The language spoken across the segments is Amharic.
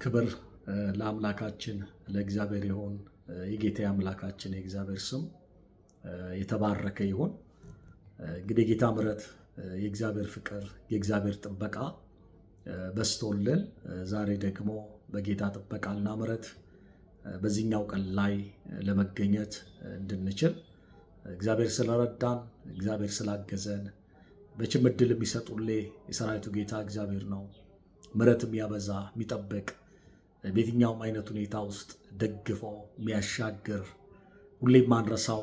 ክብር ለአምላካችን ለእግዚአብሔር ይሁን። የጌታ አምላካችን የእግዚአብሔር ስም የተባረከ ይሁን። እንግዲህ የጌታ ምሕረት፣ የእግዚአብሔር ፍቅር፣ የእግዚአብሔር ጥበቃ በስቶልን ዛሬ ደግሞ በጌታ ጥበቃና ምሕረት በዚህኛው ቀን ላይ ለመገኘት እንድንችል እግዚአብሔር ስለረዳን፣ እግዚአብሔር ስላገዘን፣ መቼም ዕድል የሚሰጡሌ የሰራዊቱ ጌታ እግዚአብሔር ነው። ምሕረት የሚያበዛ፣ የሚጠብቅ፣ በየትኛውም አይነት ሁኔታ ውስጥ ደግፎ የሚያሻግር፣ ሁሌም ማንረሳው፣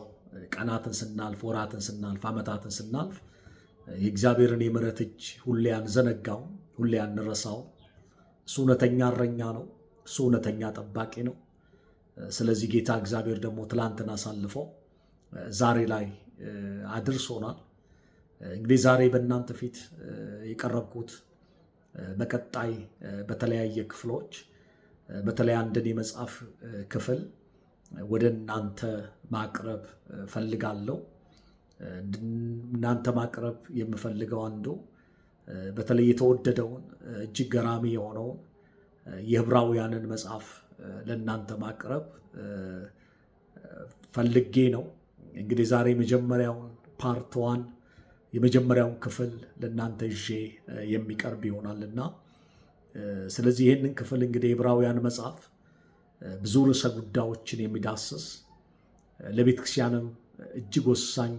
ቀናትን ስናልፍ፣ ወራትን ስናልፍ፣ ዓመታትን ስናልፍ የእግዚአብሔርን የምሕረት እጅ ሁሌ አንዘነጋውም፣ ሁሌ አንረሳውም። እሱ እውነተኛ እረኛ ነው። እሱ እውነተኛ ጠባቂ ነው። ስለዚህ ጌታ እግዚአብሔር ደግሞ ትላንትን አሳልፎ ዛሬ ላይ አድርሶናል። እንግዲህ ዛሬ በእናንተ ፊት የቀረብኩት በቀጣይ በተለያየ ክፍሎች በተለይ አንድን የመጽሐፍ ክፍል ወደ እናንተ ማቅረብ ፈልጋለሁ። እናንተ ማቅረብ የምፈልገው አንዱ በተለይ የተወደደውን፣ እጅግ ገራሚ የሆነውን የዕብራውያንን መጽሐፍ ለእናንተ ማቅረብ ፈልጌ ነው። እንግዲህ ዛሬ የመጀመሪያውን part one፣ የመጀመሪያውን ክፍል ለእናንተ ይዤ የሚቀርብ ይሆናልና፣ ስለዚህ ይህንን ክፍል እንግዲህ የዕብራውያን መጽሐፍ ብዙ ርዕሰ ጉዳዮችን የሚዳስስ፣ ለቤተ ክርስቲያንም እጅግ ወሳኝ፣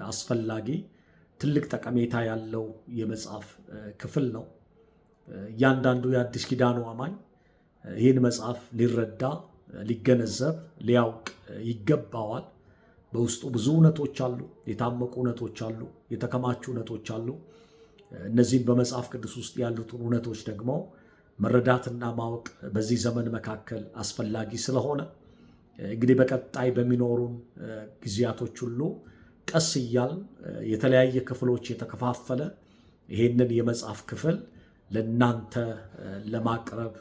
አስፈላጊ፣ ትልቅ ጠቀሜታ ያለው የመጽሐፍ ክፍል ነው። እያንዳንዱ የአዲስ ኪዳኑ አማኝ ይህን መጽሐፍ ሊረዳ፣ ሊገነዘብ፣ ሊያውቅ ይገባዋል። በውስጡ ብዙ እውነቶች አሉ፣ የታመቁ እውነቶች አሉ፣ የተከማቹ እውነቶች አሉ። እነዚህን በመጽሐፍ ቅዱስ ውስጥ ያሉትን እውነቶች ደግሞ መረዳትና ማወቅ በዚህ ዘመን መካከል አስፈላጊ ስለሆነ፣ እንግዲህ በቀጣይ በሚኖሩን ጊዜያቶች ሁሉ ቀስ እያልን የተለያየ ክፍሎች የተከፋፈለ ይሄንን የመጽሐፍ ክፍል ለእናንተ ለማቅረብ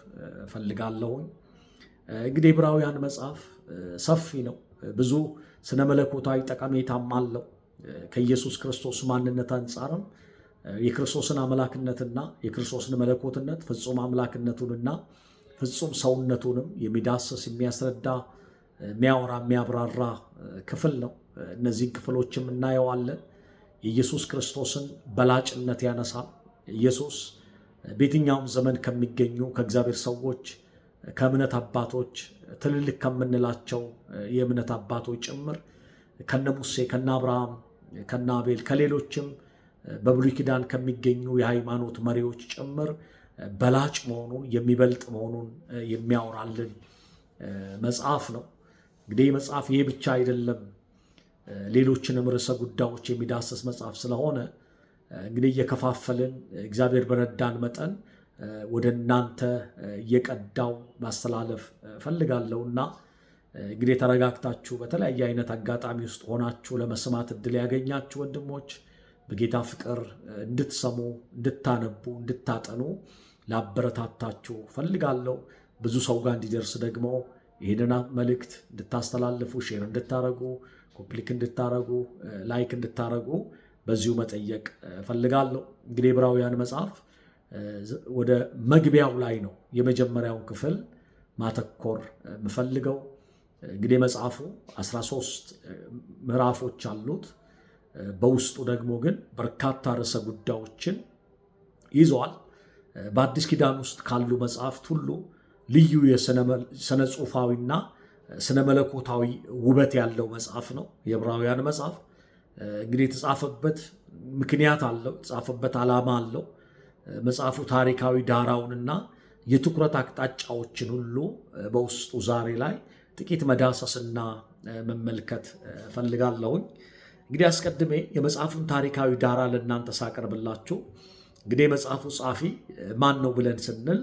እፈልጋለሁኝ። እንግዲህ ዕብራውያን መጽሐፍ ሰፊ ነው። ብዙ ስነ መለኮታዊ ጠቀሜታም አለው። ከኢየሱስ ክርስቶስ ማንነት አንጻርም የክርስቶስን አምላክነትና የክርስቶስን መለኮትነት፣ ፍጹም አምላክነቱንና ፍጹም ሰውነቱንም የሚዳስስ፣ የሚያስረዳ፣ የሚያወራ፣ የሚያብራራ ክፍል ነው። እነዚህን ክፍሎችም እናየዋለን። የኢየሱስ ክርስቶስን በላጭነት ያነሳል። ኢየሱስ በየትኛውም ዘመን ከሚገኙ ከእግዚአብሔር ሰዎች፣ ከእምነት አባቶች፣ ትልልቅ ከምንላቸው የእምነት አባቶች ጭምር፣ ከነ ሙሴ፣ ከነ አብርሃም፣ ከነ አቤል፣ ከሌሎችም በብሉይ ኪዳን ከሚገኙ የሃይማኖት መሪዎች ጭምር በላጭ መሆኑን፣ የሚበልጥ መሆኑን የሚያወራልን መጽሐፍ ነው። እንግዲህ መጽሐፍ ይሄ ብቻ አይደለም፣ ሌሎችንም ርዕሰ ጉዳዮች የሚዳሰስ መጽሐፍ ስለሆነ እንግዲህ እየከፋፈልን እግዚአብሔር በረዳን መጠን ወደ እናንተ እየቀዳው ማስተላለፍ እፈልጋለሁና፣ እንግዲህ ተረጋግታችሁ በተለያየ አይነት አጋጣሚ ውስጥ ሆናችሁ ለመስማት እድል ያገኛችሁ ወንድሞች በጌታ ፍቅር እንድትሰሙ፣ እንድታነቡ፣ እንድታጠኑ ላበረታታችሁ ፈልጋለሁ። ብዙ ሰው ጋር እንዲደርስ ደግሞ ይህንን መልእክት እንድታስተላልፉ፣ share እንድታረጉ፣ copy link እንድታረጉ፣ like እንድታረጉ በዚሁ መጠየቅ እፈልጋለሁ። እንግዲህ ዕብራውያን መጽሐፍ ወደ መግቢያው ላይ ነው የመጀመሪያውን ክፍል ማተኮር የምፈልገው። እንግዲህ መጽሐፉ 13 ምዕራፎች አሉት። በውስጡ ደግሞ ግን በርካታ ርዕሰ ጉዳዮችን ይዘዋል። በአዲስ ኪዳን ውስጥ ካሉ መጽሐፍት ሁሉ ልዩ የስነ ጽሑፋዊና ስነ መለኮታዊ ውበት ያለው መጽሐፍ ነው የዕብራውያን መጽሐፍ። እንግዲህ የተጻፈበት ምክንያት አለው፣ የተጻፈበት ዓላማ አለው። መጽሐፉ ታሪካዊ ዳራውንና የትኩረት አቅጣጫዎችን ሁሉ በውስጡ ዛሬ ላይ ጥቂት መዳሰስና መመልከት እፈልጋለሁኝ። እንግዲህ አስቀድሜ የመጽሐፉን ታሪካዊ ዳራ ለእናንተ ሳቀርብላችሁ፣ እንግዲህ የመጽሐፉ ጸሐፊ ማን ነው ብለን ስንል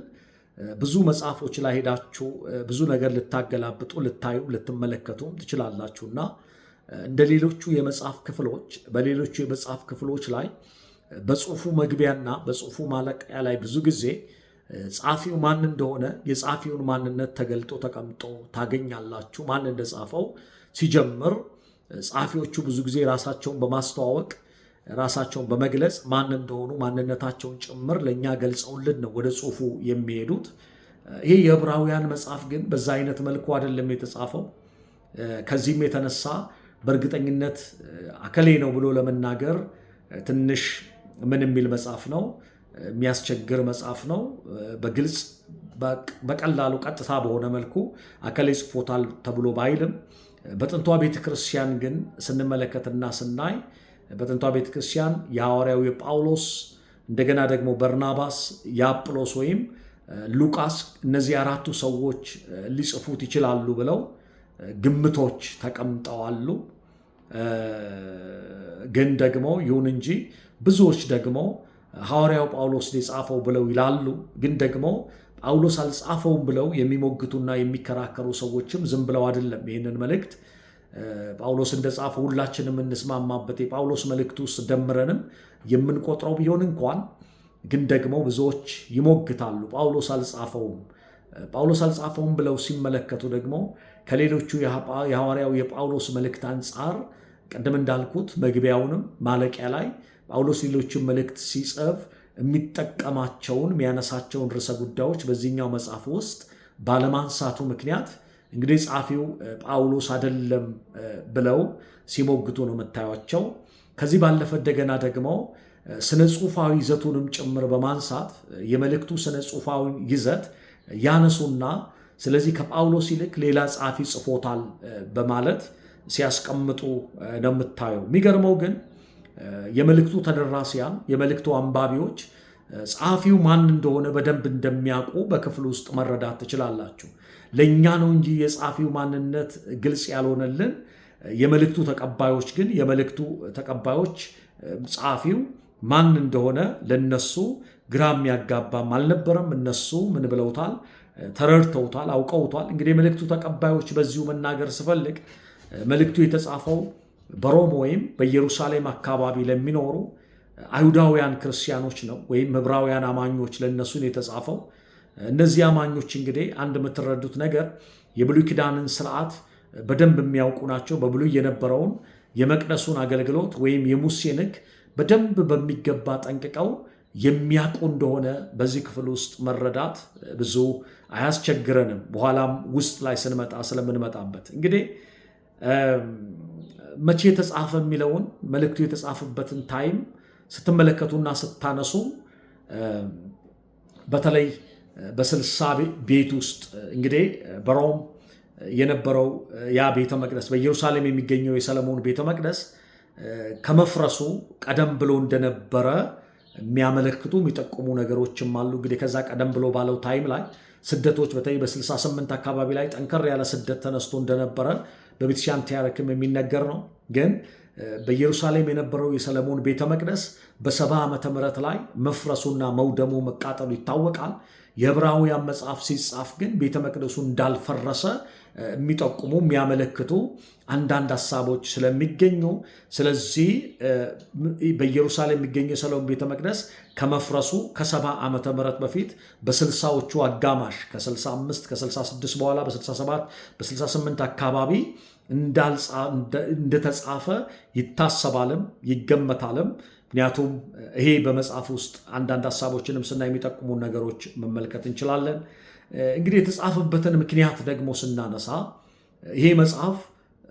ብዙ መጽሐፎች ላይ ሄዳችሁ ብዙ ነገር ልታገላብጡ፣ ልታዩ፣ ልትመለከቱም ትችላላችሁና፣ እንደ ሌሎቹ የመጽሐፍ ክፍሎች በሌሎቹ የመጽሐፍ ክፍሎች ላይ በጽሁፉ መግቢያና በጽሁፉ ማለቂያ ላይ ብዙ ጊዜ ጸሐፊው ማን እንደሆነ፣ የጸሐፊውን ማንነት ተገልጦ ተቀምጦ ታገኛላችሁ። ማን እንደጻፈው ሲጀምር ጸሐፊዎቹ ብዙ ጊዜ ራሳቸውን በማስተዋወቅ፣ ራሳቸውን በመግለጽ፣ ማን እንደሆኑ ማንነታቸውን ጭምር ለእኛ ገልጸውልን ነው ወደ ጽሁፉ የሚሄዱት። ይሄ የዕብራውያን መጽሐፍ ግን በዛ አይነት መልኩ አይደለም የተጻፈው። ከዚህም የተነሳ በእርግጠኝነት አከሌ ነው ብሎ ለመናገር ትንሽ ምን የሚል መጽሐፍ ነው፣ የሚያስቸግር መጽሐፍ ነው። በግልጽ በቀላሉ ቀጥታ በሆነ መልኩ አከሌ ጽፎታል ተብሎ ባይልም በጥንቷ ቤተክርስቲያን ግን ስንመለከትና ስናይ በጥንቷ ቤተክርስቲያን የሐዋርያው የጳውሎስ እንደገና ደግሞ በርናባስ፣ የአጵሎስ ወይም ሉቃስ እነዚህ አራቱ ሰዎች ሊጽፉት ይችላሉ ብለው ግምቶች ተቀምጠዋሉ። ግን ደግሞ ይሁን እንጂ ብዙዎች ደግሞ ሐዋርያው ጳውሎስ የጻፈው ብለው ይላሉ። ግን ደግሞ ጳውሎስ አልጻፈውም ብለው የሚሞግቱና የሚከራከሩ ሰዎችም ዝም ብለው አይደለም። ይህንን መልእክት ጳውሎስ እንደጻፈው ሁላችንም የምንስማማበት የጳውሎስ መልእክት ውስጥ ደምረንም የምንቆጥረው ቢሆን እንኳን ግን ደግሞ ብዙዎች ይሞግታሉ። ጳውሎስ አልጻፈውም፣ ጳውሎስ አልጻፈውም ብለው ሲመለከቱ ደግሞ ከሌሎቹ የሐዋርያው የጳውሎስ መልእክት አንጻር ቅድም እንዳልኩት መግቢያውንም ማለቂያ ላይ ጳውሎስ ሌሎችን መልእክት ሲጽፍ የሚጠቀማቸውን የሚያነሳቸውን ርዕሰ ጉዳዮች በዚህኛው መጽሐፍ ውስጥ ባለማንሳቱ ምክንያት እንግዲህ ጸሐፊው ጳውሎስ አይደለም ብለው ሲሞግቱ ነው የምታዩቸው። ከዚህ ባለፈ እንደገና ደግሞ ስነ ጽሑፋዊ ይዘቱንም ጭምር በማንሳት የመልእክቱ ስነ ጽሑፋዊ ይዘት ያነሱና ስለዚህ ከጳውሎስ ይልቅ ሌላ ጸሐፊ ጽፎታል በማለት ሲያስቀምጡ ነው የምታየው። የሚገርመው ግን የመልእክቱ ተደራሲያን የመልእክቱ አንባቢዎች ጸሐፊው ማን እንደሆነ በደንብ እንደሚያውቁ በክፍል ውስጥ መረዳት ትችላላችሁ። ለእኛ ነው እንጂ የጸሐፊው ማንነት ግልጽ ያልሆነልን። የመልእክቱ ተቀባዮች ግን የመልእክቱ ተቀባዮች ጸሐፊው ማን እንደሆነ ለነሱ ግራ የሚያጋባም አልነበረም። እነሱ ምን ብለውታል? ተረድተውታል፣ አውቀውታል። እንግዲህ የመልእክቱ ተቀባዮች በዚሁ መናገር ስፈልግ መልእክቱ የተጻፈው በሮም ወይም በኢየሩሳሌም አካባቢ ለሚኖሩ አይሁዳውያን ክርስቲያኖች ነው፣ ወይም ዕብራውያን አማኞች ለእነሱ ነው የተጻፈው። እነዚህ አማኞች እንግዲህ አንድ የምትረዱት ነገር የብሉይ ኪዳንን ስርዓት በደንብ የሚያውቁ ናቸው። በብሉይ የነበረውን የመቅደሱን አገልግሎት ወይም የሙሴን ሕግ በደንብ በሚገባ ጠንቅቀው የሚያውቁ እንደሆነ በዚህ ክፍል ውስጥ መረዳት ብዙ አያስቸግረንም። በኋላም ውስጥ ላይ ስንመጣ ስለምንመጣበት እንግዲህ መቼ የተጻፈ የሚለውን መልእክቱ የተጻፈበትን time ስትመለከቱና ስታነሱ በተለይ በ60 ቤት ውስጥ እንግዲህ በሮም የነበረው ያ ቤተ መቅደስ በኢየሩሳሌም የሚገኘው የሰለሞን ቤተ መቅደስ ከመፍረሱ ቀደም ብሎ እንደነበረ የሚያመለክቱ የሚጠቁሙ ነገሮችም አሉ። እንግዲህ ከዛ ቀደም ብሎ ባለው time ላይ ስደቶች በተለይ በ68 አካባቢ ላይ ጠንከር ያለ ስደት ተነስቶ እንደነበረ በቤተክርስቲያን ታሪክም የሚነገር ነው። ግን በኢየሩሳሌም የነበረው የሰለሞን ቤተ መቅደስ በ70 ዓመተ ምህረት ላይ መፍረሱና መውደሙ መቃጠሉ ይታወቃል። የዕብራውያን መጽሐፍ ሲጻፍ ግን ቤተ መቅደሱ እንዳልፈረሰ የሚጠቁሙ የሚያመለክቱ አንዳንድ ሀሳቦች ስለሚገኙ ስለዚህ በኢየሩሳሌም የሚገኘው የሰሎሞን ቤተ መቅደስ ከመፍረሱ ከ70 ዓመተ ምህረት በፊት በ60ዎቹ አጋማሽ ከ65 ከ66 በኋላ በ67 በ68 አካባቢ እንደተጻፈ ይታሰባልም ይገመታልም። ምክንያቱም ይሄ በመጽሐፍ ውስጥ አንዳንድ ሀሳቦችንም ስናይ የሚጠቁሙ ነገሮች መመልከት እንችላለን። እንግዲህ የተጻፈበትን ምክንያት ደግሞ ስናነሳ ይሄ መጽሐፍ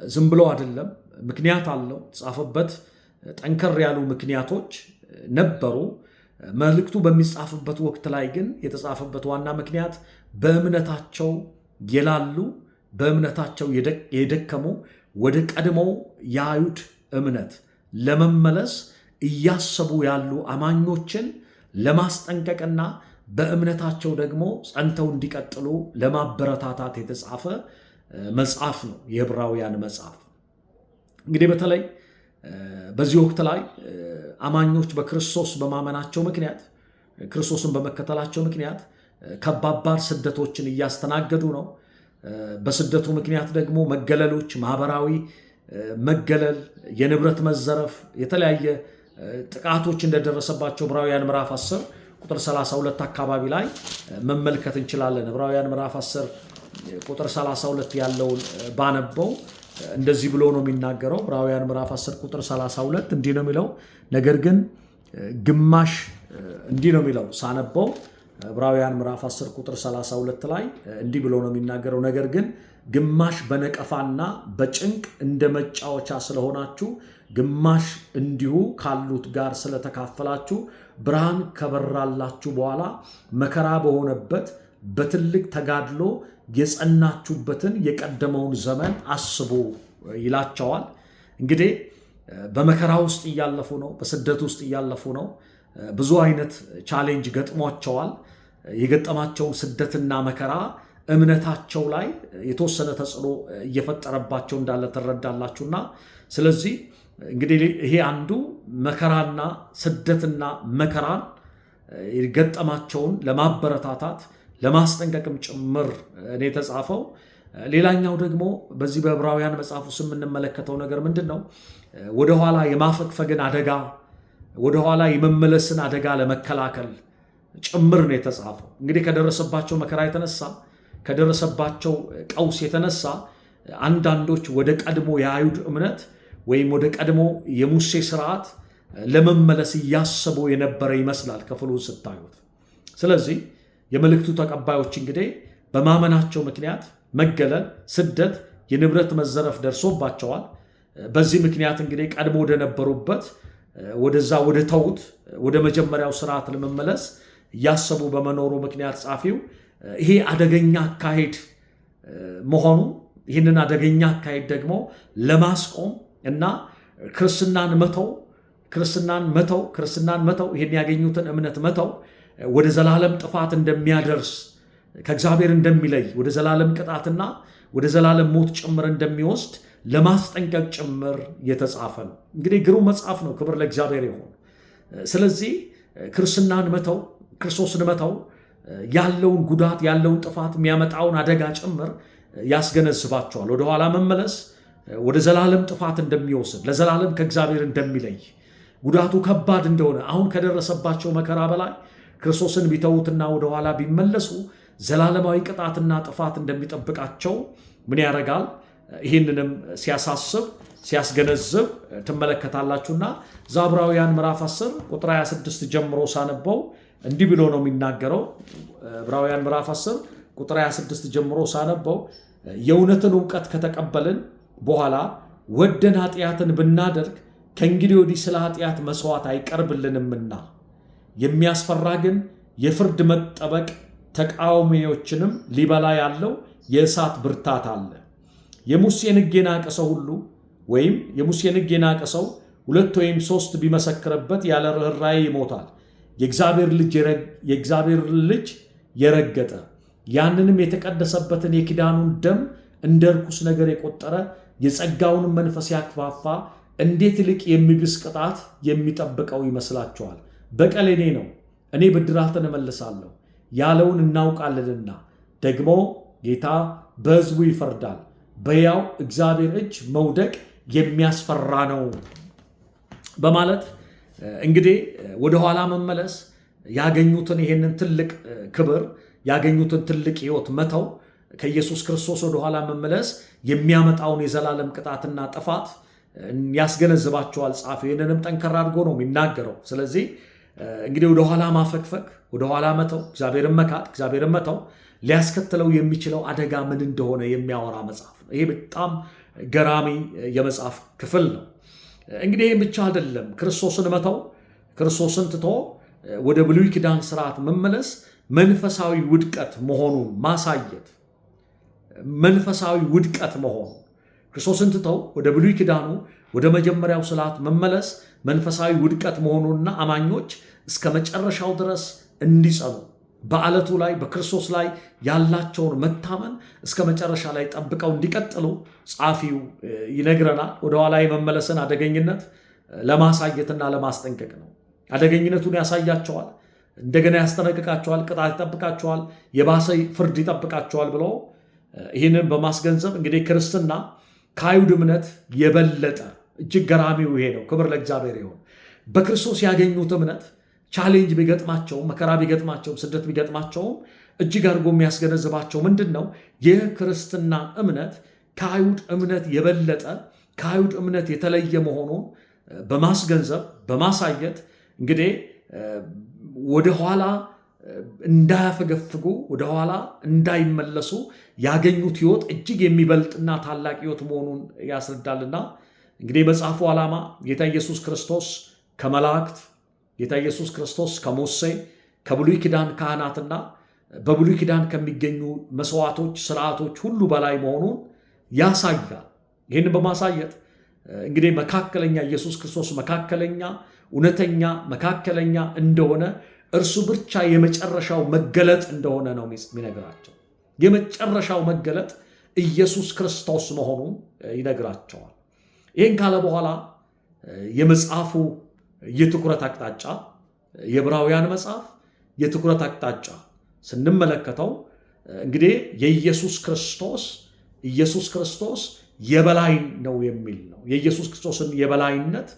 ዝም ብሎ አይደለም፣ ምክንያት አለው። የተጻፈበት ጠንከር ያሉ ምክንያቶች ነበሩ። መልእክቱ በሚጻፍበት ወቅት ላይ ግን የተጻፈበት ዋና ምክንያት በእምነታቸው የላሉ በእምነታቸው የደከሙ ወደ ቀድሞው የአይሁድ እምነት ለመመለስ እያሰቡ ያሉ አማኞችን ለማስጠንቀቅና በእምነታቸው ደግሞ ጸንተው እንዲቀጥሉ ለማበረታታት የተጻፈ መጽሐፍ ነው የዕብራውያን መጽሐፍ። እንግዲህ በተለይ በዚህ ወቅት ላይ አማኞች በክርስቶስ በማመናቸው ምክንያት ክርስቶስን በመከተላቸው ምክንያት ከባባድ ስደቶችን እያስተናገዱ ነው። በስደቱ ምክንያት ደግሞ መገለሎች፣ ማህበራዊ መገለል፣ የንብረት መዘረፍ፣ የተለያየ ጥቃቶች እንደደረሰባቸው ዕብራውያን ምዕራፍ 10 ቁጥር 32 አካባቢ ላይ መመልከት እንችላለን። ዕብራውያን ምዕራፍ 10 ቁጥር 32 ያለውን ባነበው እንደዚህ ብሎ ነው የሚናገረው። ዕብራውያን ምዕራፍ 10 ቁጥር 32 እንዲህ ነው የሚለው፣ ነገር ግን ግማሽ እንዲህ ነው የሚለው ሳነበው፣ ዕብራውያን ምዕራፍ 10 ቁጥር 32 ላይ እንዲህ ብሎ ነው የሚናገረው፣ ነገር ግን ግማሽ በነቀፋና በጭንቅ እንደ መጫወቻ ስለሆናችሁ ግማሽ እንዲሁ ካሉት ጋር ስለተካፈላችሁ ብርሃን ከበራላችሁ በኋላ መከራ በሆነበት በትልቅ ተጋድሎ የጸናችሁበትን የቀደመውን ዘመን አስቡ ይላቸዋል። እንግዲህ በመከራ ውስጥ እያለፉ ነው። በስደት ውስጥ እያለፉ ነው። ብዙ አይነት challenge ገጥሟቸዋል። የገጠማቸውን ስደትና መከራ እምነታቸው ላይ የተወሰነ ተጽዕኖ እየፈጠረባቸው እንዳለ ትረዳላችሁና፣ ስለዚህ እንግዲህ ይሄ አንዱ መከራና ስደትና መከራን የገጠማቸውን ለማበረታታት ለማስጠንቀቅም ጭምር እኔ የተጻፈው። ሌላኛው ደግሞ በዚህ በዕብራውያን መጽሐፍ ውስጥ የምንመለከተው ነገር ምንድን ነው? ወደኋላ የማፈግፈግን አደጋ፣ ወደኋላ የመመለስን አደጋ ለመከላከል ጭምር ነው የተጻፈው። እንግዲህ ከደረሰባቸው መከራ የተነሳ፣ ከደረሰባቸው ቀውስ የተነሳ አንዳንዶች ወደ ቀድሞ የአይሁድ እምነት ወይም ወደ ቀድሞ የሙሴ ስርዓት ለመመለስ እያሰቡ የነበረ ይመስላል ክፍሉን ስታዩት። ስለዚህ የመልእክቱ ተቀባዮች እንግዲህ በማመናቸው ምክንያት መገለል፣ ስደት፣ የንብረት መዘረፍ ደርሶባቸዋል። በዚህ ምክንያት እንግዲህ ቀድሞ ወደነበሩበት ወደዛ ወደ ተዉት ወደ መጀመሪያው ስርዓት ለመመለስ እያሰቡ በመኖሩ ምክንያት ጻፊው ይሄ አደገኛ አካሄድ መሆኑ፣ ይህንን አደገኛ አካሄድ ደግሞ ለማስቆም እና ክርስትናን መተው፣ ክርስትናን መተው፣ ክርስትናን መተው፣ ይህን ያገኙትን እምነት መተው ወደ ዘላለም ጥፋት እንደሚያደርስ፣ ከእግዚአብሔር እንደሚለይ፣ ወደ ዘላለም ቅጣትና ወደ ዘላለም ሞት ጭምር እንደሚወስድ ለማስጠንቀቅ ጭምር የተጻፈ ነው። እንግዲህ ግሩም መጽሐፍ ነው። ክብር ለእግዚአብሔር ይሁን። ስለዚህ ክርስትናን መተው፣ ክርስቶስን መተው ያለውን ጉዳት፣ ያለውን ጥፋት፣ የሚያመጣውን አደጋ ጭምር ያስገነዝባቸዋል። ወደኋላ መመለስ ወደ ዘላለም ጥፋት እንደሚወስድ፣ ለዘላለም ከእግዚአብሔር እንደሚለይ፣ ጉዳቱ ከባድ እንደሆነ፣ አሁን ከደረሰባቸው መከራ በላይ ክርስቶስን ቢተዉትና ወደኋላ ቢመለሱ ዘላለማዊ ቅጣትና ጥፋት እንደሚጠብቃቸው ምን ያደርጋል? ይህንንም ሲያሳስብ ሲያስገነዝብ ትመለከታላችሁና ዕብራውያን ምዕራፍ 10 ቁጥር 26 ጀምሮ ሳነበው እንዲህ ብሎ ነው የሚናገረው። ዕብራውያን ምዕራፍ 10 ቁጥር 26 ጀምሮ ሳነበው፣ የእውነትን እውቀት ከተቀበልን በኋላ ወደን ኃጢአትን ብናደርግ ከእንግዲህ ወዲህ ስለ ኃጢአት መስዋዕት አይቀርብልንምና፣ የሚያስፈራ ግን የፍርድ መጠበቅ ተቃዋሚዎችንም ሊበላ ያለው የእሳት ብርታት አለ። የሙሴን ሕግ የናቀ ሰው ሁሉ ወይም የሙሴን ሕግ የናቀ ሰው ሁለት ወይም ሶስት ቢመሰክርበት ያለ ርኅራኄ ይሞታል። የእግዚአብሔር ልጅ የረገጠ፣ ያንንም የተቀደሰበትን የኪዳኑን ደም እንደ ርኩስ ነገር የቆጠረ፣ የጸጋውንም መንፈስ ያክፋፋ እንዴት ይልቅ የሚብስ ቅጣት የሚጠብቀው ይመስላችኋል? በቀል የኔ ነው፣ እኔ ብድራትን እመልሳለሁ ያለውን እናውቃለንና፣ ደግሞ ጌታ በሕዝቡ ይፈርዳል። በሕያው እግዚአብሔር እጅ መውደቅ የሚያስፈራ ነው በማለት እንግዲህ ወደኋላ መመለስ፣ ያገኙትን ይሄንን ትልቅ ክብር፣ ያገኙትን ትልቅ ሕይወት መተው፣ ከኢየሱስ ክርስቶስ ወደኋላ መመለስ የሚያመጣውን የዘላለም ቅጣትና ጥፋት ያስገነዝባቸዋል ጸሐፊው። ይህንንም ጠንከር አድርጎ ነው የሚናገረው። ስለዚህ እንግዲህ ወደኋላ ማፈግፈግ፣ ወደኋላ መተው፣ እግዚአብሔርን መካድ፣ እግዚአብሔርን መተው ሊያስከትለው የሚችለው አደጋ ምን እንደሆነ የሚያወራ መጽሐፍ ነው። ይሄ በጣም ገራሚ የመጽሐፍ ክፍል ነው። እንግዲህ ይህም ብቻ አይደለም። ክርስቶስን መተው፣ ክርስቶስን ትቶ ወደ ብሉይ ኪዳን ስርዓት መመለስ መንፈሳዊ ውድቀት መሆኑን ማሳየት፣ መንፈሳዊ ውድቀት መሆኑ፣ ክርስቶስን ትተው ወደ ብሉይ ኪዳኑ ወደ መጀመሪያው ስርዓት መመለስ መንፈሳዊ ውድቀት መሆኑንና አማኞች እስከ መጨረሻው ድረስ እንዲጸኑ፣ በዓለቱ ላይ በክርስቶስ ላይ ያላቸውን መታመን እስከ መጨረሻ ላይ ጠብቀው እንዲቀጥሉ ጸሐፊው ይነግረናል። ወደኋላ የመመለስን አደገኝነት ለማሳየትና ለማስጠንቀቅ ነው። አደገኝነቱን ያሳያቸዋል፣ እንደገና ያስጠነቅቃቸዋል፣ ቅጣት ይጠብቃቸዋል፣ የባሰ ፍርድ ይጠብቃቸዋል ብሎ ይህንን በማስገንዘብ እንግዲህ ክርስትና ከአይሁድ እምነት የበለጠ፣ እጅግ ገራሚው ይሄ ነው። ክብር ለእግዚአብሔር ይሁን። በክርስቶስ ያገኙት እምነት challenge ቢገጥማቸውም፣ መከራ ቢገጥማቸውም፣ ስደት ቢገጥማቸውም እጅግ አድርጎ የሚያስገነዝባቸው ምንድን ነው? የክርስትና እምነት ከአይሁድ እምነት የበለጠ፣ ከአይሁድ እምነት የተለየ መሆኑን በማስገንዘብ በማሳየት እንግዲህ ወደኋላ እንዳያፈገፍጉ ወደኋላ እንዳይመለሱ ያገኙት ሕይወት እጅግ የሚበልጥና ታላቅ ሕይወት መሆኑን ያስረዳልና እንግዲህ የመጽሐፉ ዓላማ ጌታ ኢየሱስ ክርስቶስ ከመላእክት፣ ጌታ ኢየሱስ ክርስቶስ ከሙሴ፣ ከብሉይ ኪዳን ካህናትና በብሉይ ኪዳን ከሚገኙ መስዋዕቶች፣ ስርዓቶች ሁሉ በላይ መሆኑን ያሳያል። ይህንን በማሳየት እንግዲህ መካከለኛ ኢየሱስ ክርስቶስ መካከለኛ፣ እውነተኛ መካከለኛ እንደሆነ፣ እርሱ ብቻ የመጨረሻው መገለጥ እንደሆነ ነው የሚነግራቸው። የመጨረሻው መገለጥ ኢየሱስ ክርስቶስ መሆኑን ይነግራቸዋል። ይህን ካለ በኋላ የመጽሐፉ የትኩረት አቅጣጫ፣ የዕብራውያን መጽሐፍ የትኩረት አቅጣጫ ስንመለከተው እንግዲህ የኢየሱስ ክርስቶስ ኢየሱስ ክርስቶስ የበላይ ነው የሚል ነው። የኢየሱስ ክርስቶስን የበላይነት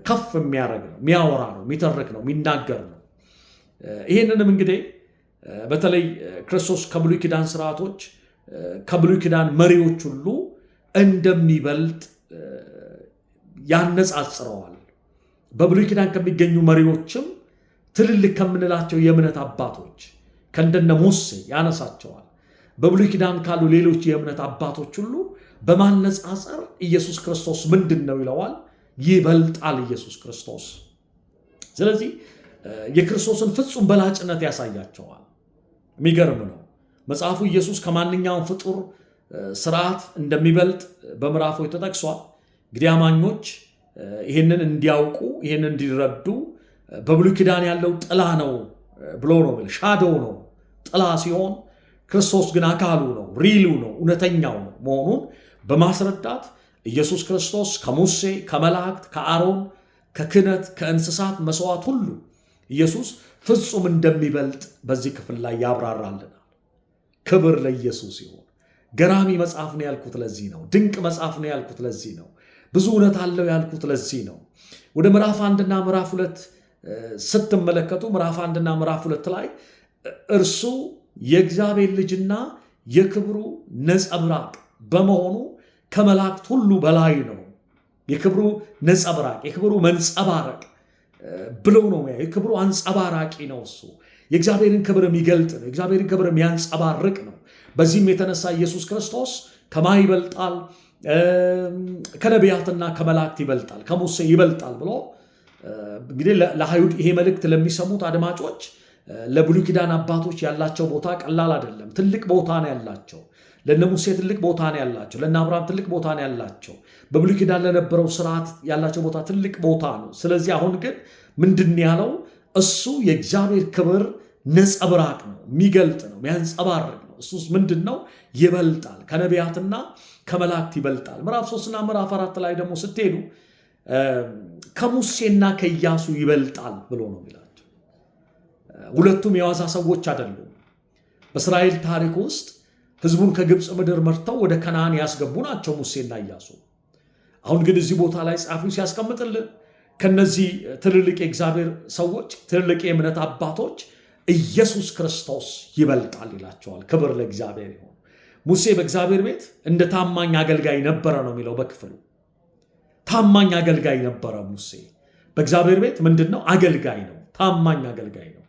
ከፍ የሚያደርግ ነው፣ የሚያወራ ነው፣ የሚተርክ ነው፣ የሚናገር ነው። ይህንንም እንግዲህ በተለይ ክርስቶስ ከብሉይ ኪዳን ስርዓቶች፣ ከብሉይ ኪዳን መሪዎች ሁሉ እንደሚበልጥ ያነጻጽረዋል። በብሉይ ኪዳን ከሚገኙ መሪዎችም ትልልቅ ከምንላቸው የእምነት አባቶች ከእንደነ ሙሴ ያነሳቸዋል። በብሉይ ኪዳን ካሉ ሌሎች የእምነት አባቶች ሁሉ በማነጻጸር ኢየሱስ ክርስቶስ ምንድን ነው ይለዋል? ይበልጣል ኢየሱስ ክርስቶስ። ስለዚህ የክርስቶስን ፍጹም በላጭነት ያሳያቸዋል። የሚገርም ነው። መጽሐፉ ኢየሱስ ከማንኛውም ፍጡር ስርዓት እንደሚበልጥ በምዕራፎች ተጠቅሷል። እንግዲህ አማኞች ይህንን እንዲያውቁ፣ ይህንን እንዲረዱ በብሉይ ኪዳን ያለው ጥላ ነው ብሎ ነው፣ shadow ነው፣ ጥላ ሲሆን ክርስቶስ ግን አካሉ ነው፣ real ኡ ነው፣ እውነተኛው ነው መሆኑን በማስረዳት ኢየሱስ ክርስቶስ ከሙሴ፣ ከመላእክት፣ ከአሮን፣ ከክህነት፣ ከእንስሳት መስዋዕት ሁሉ ኢየሱስ ፍጹም እንደሚበልጥ በዚህ ክፍል ላይ ያብራራልናል። ክብር ለኢየሱስ ይሁን። ገራሚ መጽሐፍ ነው ያልኩት ለዚህ ነው። ድንቅ መጽሐፍ ነው ያልኩት ለዚህ ነው። ብዙ እውነት አለው ያልኩት ለዚህ ነው። ወደ ምዕራፍ 1ና ምዕራፍ 2 ስትመለከቱ ምዕራፍ 1ና ምዕራፍ 2 ላይ እርሱ የእግዚአብሔር ልጅና የክብሩ ነጸብራቅ በመሆኑ ከመላእክት ሁሉ በላይ ነው። የክብሩ ነጸብራቅ፣ የክብሩ መንጸባረቅ ብሎ ነው። የክብሩ አንጸባራቂ ነው እሱ። የእግዚአብሔርን ክብር የሚገልጥ ነው። የእግዚአብሔርን ክብር የሚያንጸባርቅ ነው። በዚህም የተነሳ ኢየሱስ ክርስቶስ ከማ ይበልጣል? ከነቢያትና ከመላእክት ይበልጣል፣ ከሙሴ ይበልጣል ብሎ እንግዲህ ለአይሁድ ይሄ መልእክት ለሚሰሙት አድማጮች ለብሉይ ኪዳን አባቶች ያላቸው ቦታ ቀላል አይደለም። ትልቅ ቦታ ነው ያላቸው። ለነ ሙሴ ትልቅ ቦታ ነው ያላቸው። ለነ አብርሃም ትልቅ ቦታ ነው ያላቸው። በብሉይ ኪዳን ለነበረው ስርዓት ያላቸው ቦታ ትልቅ ቦታ ነው። ስለዚህ አሁን ግን ምንድን ያለው? እሱ የእግዚአብሔር ክብር ነጸብራቅ ነው፣ የሚገልጥ ነው፣ የሚያንጸባርቅ ነው። እሱስ ምንድን ነው? ይበልጣል፣ ከነቢያትና ከመላእክት ይበልጣል። ምዕራፍ 3ና ምዕራፍ 4 ላይ ደግሞ ስትሄዱ ከሙሴና ከኢያሱ ይበልጣል ብሎ ነው የሚላቸው። ሁለቱም የዋዛ ሰዎች አይደሉም። በእስራኤል ታሪክ ውስጥ ህዝቡን ከግብፅ ምድር መርተው ወደ ከነዓን ያስገቡ ናቸው ሙሴና ኢያሱ። አሁን ግን እዚህ ቦታ ላይ ጸሐፊው ሲያስቀምጥልን ከነዚህ ትልልቅ የእግዚአብሔር ሰዎች፣ ትልልቅ የእምነት አባቶች ኢየሱስ ክርስቶስ ይበልጣል ይላቸዋል። ክብር ለእግዚአብሔር ይሁን። ሙሴ በእግዚአብሔር ቤት እንደ ታማኝ አገልጋይ ነበረ ነው የሚለው በክፍሉ። ታማኝ አገልጋይ ነበረ ሙሴ። በእግዚአብሔር ቤት ምንድን ነው? አገልጋይ ነው። ታማኝ አገልጋይ ነው።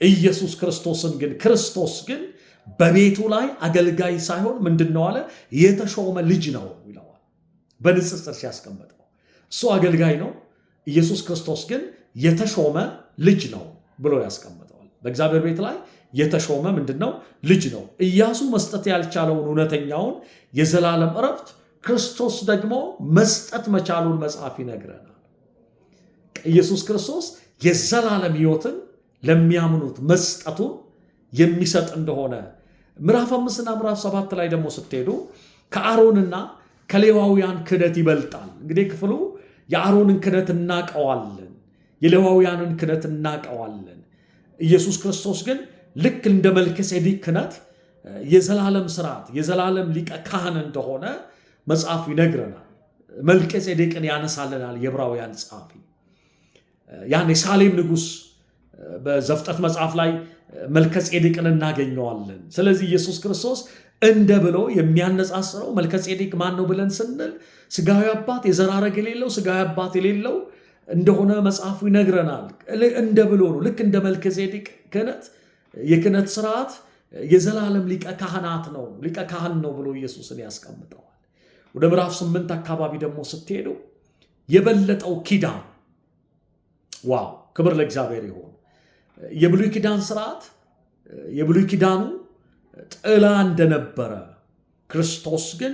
ኢየሱስ ክርስቶስን ግን ክርስቶስ ግን በቤቱ ላይ አገልጋይ ሳይሆን ምንድን ነው አለ? የተሾመ ልጅ ነው ይለዋል። በንጽጽር ሲያስቀምጠው እሱ አገልጋይ ነው፣ ኢየሱስ ክርስቶስ ግን የተሾመ ልጅ ነው ብሎ ያስቀምጠዋል። በእግዚአብሔር ቤት ላይ የተሾመ ምንድን ነው? ልጅ ነው። ኢያሱ መስጠት ያልቻለውን እውነተኛውን የዘላለም እረፍት ክርስቶስ ደግሞ መስጠት መቻሉን መጽሐፍ ይነግረናል። ኢየሱስ ክርስቶስ የዘላለም ሕይወትን ለሚያምኑት መስጠቱን የሚሰጥ እንደሆነ ምዕራፍ 5ና ምዕራፍ 7 ላይ ደግሞ ስትሄዱ ከአሮንና ከሌዋውያን ክህነት ይበልጣል። እንግዲህ ክፍሉ የአሮንን ክህነት እናቀዋለን፣ የሌዋውያንን ክህነት እናቀዋለን። ኢየሱስ ክርስቶስ ግን ልክ እንደ መልከጼዴቅ ክህነት የዘላለም ስርዓት፣ የዘላለም ሊቀ ካህን እንደሆነ መጽሐፉ ይነግረናል። መልከጼዴቅን ያነሳልናል የዕብራውያን ጸሐፊ። ያን የሳሌም ንጉሥ በዘፍጥረት መጽሐፍ ላይ መልከጼዴቅን እናገኘዋለን። ስለዚህ ኢየሱስ ክርስቶስ እንደ ብሎ የሚያነጻጽረው መልከጼዴቅ ማን ነው ብለን ስንል ስጋዊ አባት፣ የዘር ሐረግ የሌለው፣ ስጋዊ አባት የሌለው እንደሆነ መጽሐፉ ይነግረናል። እንደ ብሎ ነው፣ ልክ እንደ መልከጼዴቅ ክህነት የክህነት ስርዓት የዘላለም ሊቀ ካህናት ነው፣ ሊቀ ካህን ነው ብሎ ኢየሱስን ያስቀምጠዋል። ወደ ምዕራፍ 8 አካባቢ ደግሞ ስትሄዱ የበለጠው ኪዳን፣ wow፣ ክብር ለእግዚአብሔር ይሁን። የብሉይ ኪዳን ስርዓት የብሉይ ኪዳኑ ጥላ እንደነበረ ክርስቶስ ግን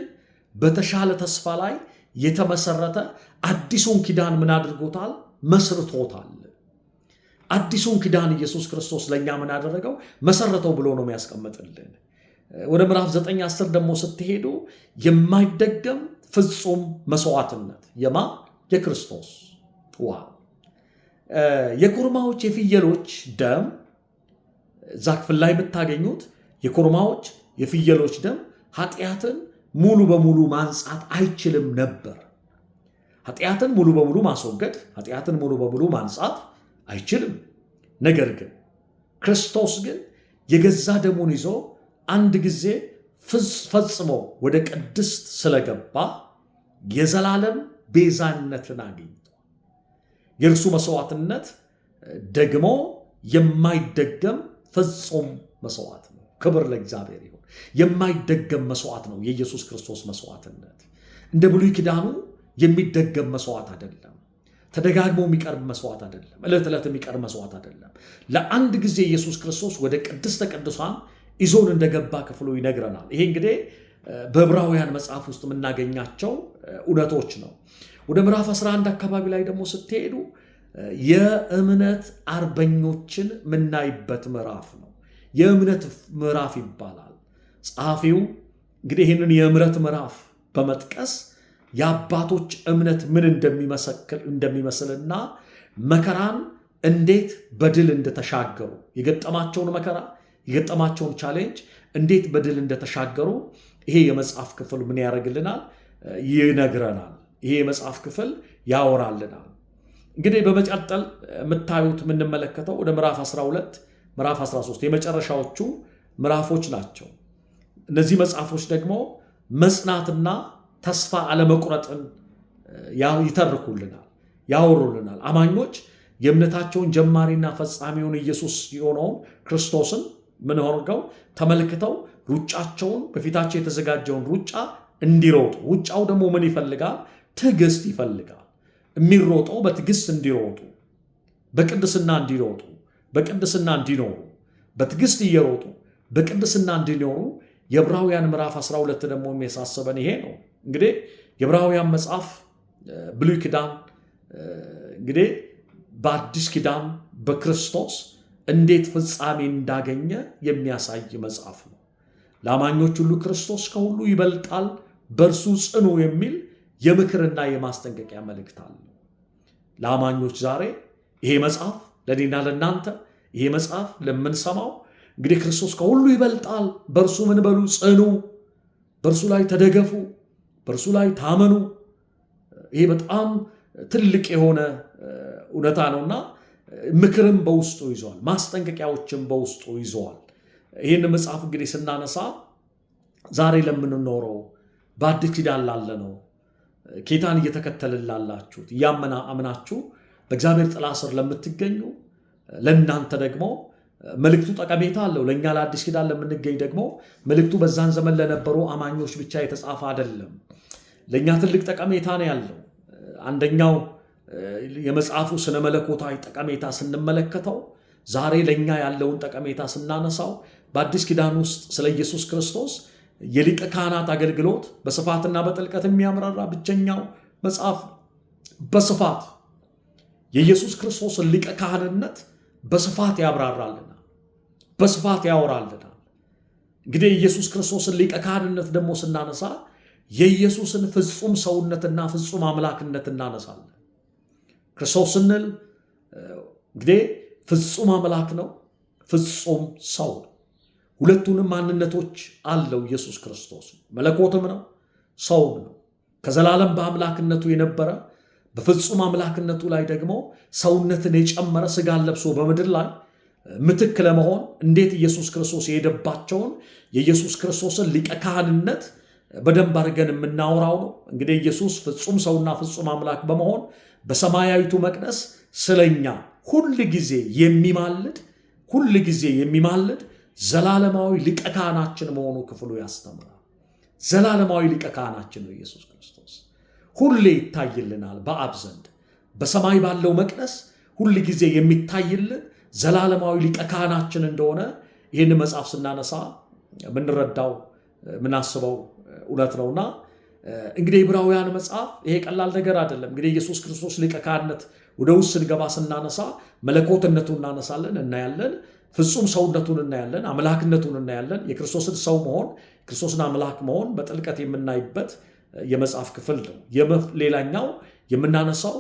በተሻለ ተስፋ ላይ የተመሰረተ አዲሱን ኪዳን ምን አድርጎታል? መስርቶታል። አዲሱን ኪዳን ኢየሱስ ክርስቶስ ለእኛ ምን አደረገው? መሰረተው ብሎ ነው የሚያስቀምጥልን። ወደ ምዕራፍ 9 10 ደግሞ ስትሄዱ የማይደገም ፍጹም መስዋዕትነት የማ የክርስቶስ፣ wow፣ የኮርማዎች የፍየሎች ደም፣ እዛ ክፍል ላይ የምታገኙት የኮርማዎች የፍየሎች ደም ኃጢአትን ሙሉ በሙሉ ማንጻት አይችልም ነበር። ኃጢአትን ሙሉ በሙሉ ማስወገድ፣ ኃጢአትን ሙሉ በሙሉ ማንጻት አይችልም። ነገር ግን ክርስቶስ ግን የገዛ ደሙን ይዞ አንድ ጊዜ ፈጽሞ ወደ ቅድስት ስለገባ የዘላለም ቤዛነትን አግኝቷል። የእርሱ መስዋዕትነት ደግሞ የማይደገም ፍጹም መስዋዕት ነው። ክብር ለእግዚአብሔር ይሁን። የማይደገም መስዋዕት ነው የኢየሱስ ክርስቶስ መስዋዕትነት። እንደ ብሉይ ኪዳኑ የሚደገም መስዋዕት አይደለም። ተደጋግሞ የሚቀርብ መስዋዕት አይደለም። ዕለት ዕለት የሚቀርብ መስዋዕት አይደለም። ለአንድ ጊዜ ኢየሱስ ክርስቶስ ወደ ቅድስተ ቅዱሳን ይዞን እንደገባ ክፍሉ ይነግረናል። ይሄ እንግዲህ በዕብራውያን መጽሐፍ ውስጥ የምናገኛቸው እውነቶች ነው። ወደ ምዕራፍ 11 አካባቢ ላይ ደግሞ ስትሄዱ የእምነት አርበኞችን የምናይበት ምዕራፍ ነው። የእምነት ምዕራፍ ይባላል። ጸሐፊው እንግዲህ ይህንን የእምነት ምዕራፍ በመጥቀስ የአባቶች እምነት ምን እንደሚመስልና መከራን እንዴት በድል እንደተሻገሩ፣ የገጠማቸውን መከራ፣ የገጠማቸውን challenge እንዴት በድል እንደተሻገሩ ይሄ የመጽሐፍ ክፍል ምን ያደርግልናል? ይነግረናል። ይሄ የመጽሐፍ ክፍል ያወራልናል። እንግዲህ በመቀጠል የምታዩት የምንመለከተው ወደ ምዕራፍ 12፣ ምዕራፍ 13 የመጨረሻዎቹ ምዕራፎች ናቸው። እነዚህ መጽሐፎች ደግሞ መጽናትና ተስፋ አለመቁረጥን ይተርኩልናል፣ ያወሩልናል። አማኞች የእምነታቸውን ጀማሪና ፈጻሚውን ኢየሱስ የሆነውን ክርስቶስን ምን አድርገው ተመልክተው ሩጫቸውን፣ በፊታቸው የተዘጋጀውን ሩጫ እንዲሮጡ። ሩጫው ደግሞ ምን ይፈልጋል? ትዕግስት ይፈልጋል። የሚሮጠው በትዕግስት እንዲሮጡ፣ በቅድስና እንዲሮጡ፣ በቅድስና እንዲኖሩ፣ በትዕግስት እየሮጡ በቅድስና እንዲኖሩ የዕብራውያን ምዕራፍ 12 ደግሞ የሚያሳስበን ይሄ ነው። እንግዲህ የዕብራውያን መጽሐፍ ብሉይ ኪዳን እንግዲህ በአዲስ ኪዳን በክርስቶስ እንዴት ፍጻሜ እንዳገኘ የሚያሳይ መጽሐፍ ነው። ለአማኞች ሁሉ ክርስቶስ ከሁሉ ይበልጣል፣ በእርሱ ጽኑ የሚል የምክርና የማስጠንቀቂያ መልእክት አለው። ለአማኞች ዛሬ ይሄ መጽሐፍ፣ ለእኔና ለእናንተ ይሄ መጽሐፍ ለምንሰማው እንግዲህ ክርስቶስ ከሁሉ ይበልጣል፣ በእርሱ ምን በሉ? ጽኑ፣ በእርሱ ላይ ተደገፉ፣ በእርሱ ላይ ታመኑ። ይሄ በጣም ትልቅ የሆነ እውነታ ነውና ምክርም በውስጡ ይዘዋል፣ ማስጠንቀቂያዎችም በውስጡ ይዘዋል። ይህን መጽሐፍ እንግዲህ ስናነሳ ዛሬ ለምንኖረው፣ በአዲስ ኪዳን ላለነው፣ ጌታን እየተከተልን ላላችሁት፣ እያመና አምናችሁ በእግዚአብሔር ጥላ ስር ለምትገኙ ለእናንተ ደግሞ መልእክቱ ጠቀሜታ አለው። ለእኛ ለአዲስ ኪዳን ለምንገኝ ደግሞ መልእክቱ በዛን ዘመን ለነበሩ አማኞች ብቻ የተጻፈ አይደለም። ለእኛ ትልቅ ጠቀሜታ ነው ያለው። አንደኛው የመጽሐፉ ስነ መለኮታዊ ጠቀሜታ ስንመለከተው፣ ዛሬ ለእኛ ያለውን ጠቀሜታ ስናነሳው፣ በአዲስ ኪዳን ውስጥ ስለ ኢየሱስ ክርስቶስ የሊቀ ካህናት አገልግሎት በስፋትና በጥልቀት የሚያብራራ ብቸኛው መጽሐፍ፣ በስፋት የኢየሱስ ክርስቶስን ሊቀ ካህንነት በስፋት ያብራራልናል፣ በስፋት ያወራልናል። እንግዲህ የኢየሱስ ክርስቶስን ሊቀ ካህንነት ደግሞ ስናነሳ የኢየሱስን ፍጹም ሰውነትና ፍጹም አምላክነት እናነሳለን። ክርስቶስ ስንል እንግዲህ ፍጹም አምላክ ነው፣ ፍጹም ሰው ነው። ሁለቱንም ማንነቶች አለው ኢየሱስ ክርስቶስ። መለኮትም ነው፣ ሰውም ነው። ከዘላለም በአምላክነቱ የነበረ፣ በፍጹም አምላክነቱ ላይ ደግሞ ሰውነትን የጨመረ፣ ስጋን ለብሶ በምድር ላይ ምትክ ለመሆን እንዴት ኢየሱስ ክርስቶስ የሄደባቸውን የኢየሱስ ክርስቶስን ሊቀ ካህንነት በደንብ አድርገን የምናወራው ነው። እንግዲህ ኢየሱስ ፍጹም ሰውና ፍጹም አምላክ በመሆን በሰማያዊቱ መቅደስ ስለኛ ሁል ጊዜ የሚማልድ ሁል ጊዜ የሚማልድ ዘላለማዊ ሊቀ ካህናችን መሆኑ ክፍሉ ያስተምራል። ዘላለማዊ ሊቀ ካህናችን ነው ኢየሱስ ክርስቶስ። ሁሌ ይታይልናል በአብ ዘንድ፣ በሰማይ ባለው መቅደስ ሁል ጊዜ የሚታይልን ዘላለማዊ ሊቀ ካህናችን እንደሆነ ይህን መጽሐፍ ስናነሳ የምንረዳው የምናስበው እውነት ነውና እንግዲህ የዕብራውያን መጽሐፍ ይሄ ቀላል ነገር አይደለም። እንግዲህ ኢየሱስ ክርስቶስ ሊቀ ካህንነት ወደ ውስጥ ስንገባ ስናነሳ መለኮትነቱን እናነሳለን፣ እናያለን። ፍጹም ሰውነቱን እናያለን፣ አምላክነቱን እናያለን። የክርስቶስን ሰው መሆን፣ ክርስቶስን አምላክ መሆን በጥልቀት የምናይበት የመጽሐፍ ክፍል ነው። ሌላኛው የምናነሳው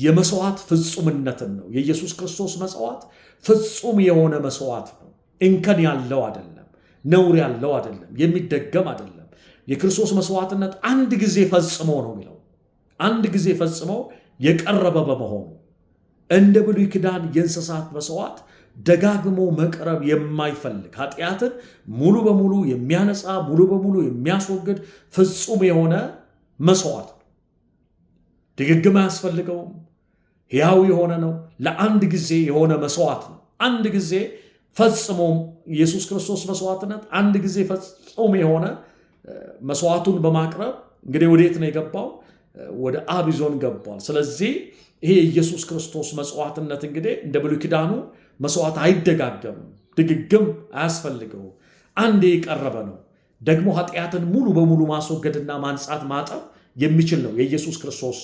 የመስዋዕት ፍጹምነትን ነው። የኢየሱስ ክርስቶስ መስዋዕት ፍጹም የሆነ መስዋዕት ነው። እንከን ያለው አይደለም፣ ነውር ያለው አይደለም፣ የሚደገም አይደለም። የክርስቶስ መስዋዕትነት አንድ ጊዜ ፈጽሞ ነው የሚለው፣ አንድ ጊዜ ፈጽሞ የቀረበ በመሆኑ እንደ ብሉይ ኪዳን የእንስሳት መስዋዕት ደጋግሞ መቅረብ የማይፈልግ፣ ኃጢአትን ሙሉ በሙሉ የሚያነጻ፣ ሙሉ በሙሉ የሚያስወግድ ፍጹም የሆነ መስዋዕት ነው። ድግግም አያስፈልገውም። ሕያው የሆነ ነው። ለአንድ ጊዜ የሆነ መስዋዕት ነው። አንድ ጊዜ ፈጽሞ ኢየሱስ ክርስቶስ መስዋዕትነት አንድ ጊዜ ፈጽሞ የሆነ መስዋዕቱን በማቅረብ እንግዲህ ወዴት ነው የገባው? ወደ አብ ይዞን ገቧል። ስለዚህ ይሄ የኢየሱስ ክርስቶስ መስዋዕትነት እንግዲህ እንደ ብሉይ ኪዳኑ መስዋዕት አይደጋገምም፣ ድግግም አያስፈልገውም። አንዴ የቀረበ ነው። ደግሞ ኃጢአትን ሙሉ በሙሉ ማስወገድና ማንጻት ማጠብ የሚችል ነው። የኢየሱስ ክርስቶስ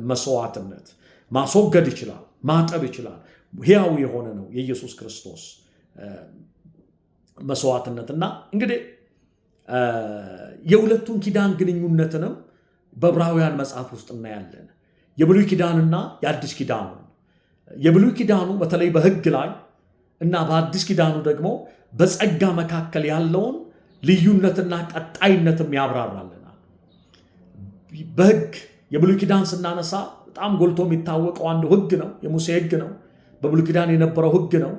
መስዋዕትነት ማስወገድ ይችላል፣ ማጠብ ይችላል። ሕያው የሆነ ነው የኢየሱስ ክርስቶስ መስዋዕትነትና እንግዲህ የሁለቱን ኪዳን ግንኙነትንም በዕብራውያን መጽሐፍ ውስጥ እናያለን። የብሉይ ኪዳንና የአዲስ ኪዳኑ፣ የብሉይ ኪዳኑ በተለይ በሕግ ላይ እና በአዲስ ኪዳኑ ደግሞ በጸጋ መካከል ያለውን ልዩነትና ቀጣይነትም ያብራራልናል። በሕግ የብሉይ ኪዳን ስናነሳ በጣም ጎልቶ የሚታወቀው አንዱ ሕግ ነው፣ የሙሴ ሕግ ነው። በብሉይ ኪዳን የነበረው ሕግ ነው።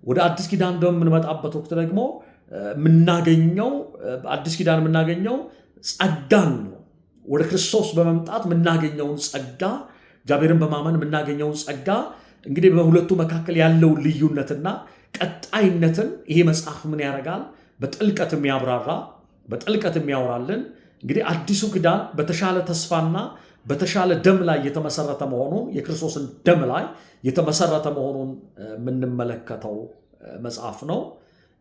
ወደ አዲስ ኪዳን በምንመጣበት ወቅት ደግሞ የምናገኘው፣ አዲስ ኪዳን የምናገኘው ጸጋን ነው። ወደ ክርስቶስ በመምጣት የምናገኘውን ጸጋ፣ እግዚአብሔርን በማመን የምናገኘውን ጸጋ፣ እንግዲህ በሁለቱ መካከል ያለውን ልዩነትና ቀጣይነትን ይሄ መጽሐፍ ምን ያደርጋል? በጥልቀት የሚያብራራ፣ በጥልቀት የሚያወራልን፣ እንግዲህ አዲሱ ኪዳን በተሻለ ተስፋና በተሻለ ደም ላይ የተመሰረተ መሆኑን፣ የክርስቶስን ደም ላይ የተመሰረተ መሆኑን የምንመለከተው መጽሐፍ ነው።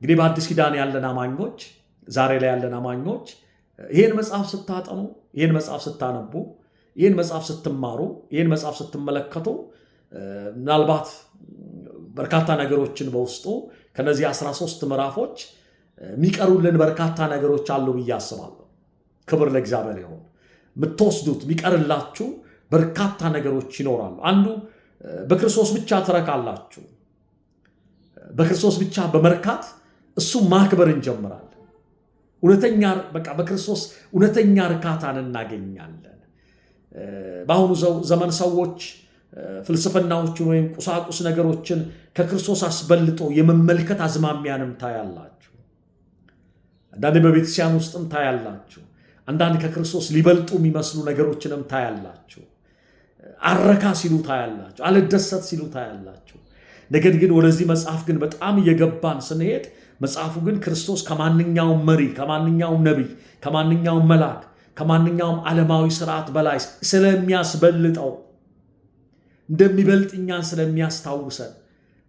እንግዲህ በአዲስ ኪዳን ያለን አማኞች፣ ዛሬ ላይ ያለን አማኞች ይህን መጽሐፍ ስታጠኑ፣ ይህን መጽሐፍ ስታነቡ፣ ይህን መጽሐፍ ስትማሩ፣ ይህን መጽሐፍ ስትመለከቱ ምናልባት በርካታ ነገሮችን በውስጡ ከነዚህ 13 ምዕራፎች የሚቀሩልን በርካታ ነገሮች አሉ ብዬ አስባለሁ። ክብር ለእግዚአብሔር ይሁን። የምትወስዱት የሚቀርላችሁ በርካታ ነገሮች ይኖራሉ። አንዱ በክርስቶስ ብቻ ትረካላችሁ። በክርስቶስ ብቻ በመርካት እሱ ማክበር እንጀምራለን። እውነተኛ በቃ በክርስቶስ እውነተኛ እርካታን እናገኛለን። በአሁኑ ዘመን ሰዎች ፍልስፍናዎችን ወይም ቁሳቁስ ነገሮችን ከክርስቶስ አስበልጦ የመመልከት አዝማሚያንም ታያላችሁ። አንዳንድ በቤተክርስቲያን ውስጥም ታያላችሁ። አንዳንድ ከክርስቶስ ሊበልጡ የሚመስሉ ነገሮችንም ታያላችሁ። አረካ ሲሉ ታያላችሁ። አልደሰት ሲሉ ታያላችሁ። ነገር ግን ወደዚህ መጽሐፍ ግን በጣም እየገባን ስንሄድ መጽሐፉ ግን ክርስቶስ ከማንኛውም መሪ፣ ከማንኛውም ነቢይ፣ ከማንኛውም መልአክ፣ ከማንኛውም ዓለማዊ ስርዓት በላይ ስለሚያስበልጠው፣ እንደሚበልጥ እኛን ስለሚያስታውሰን፣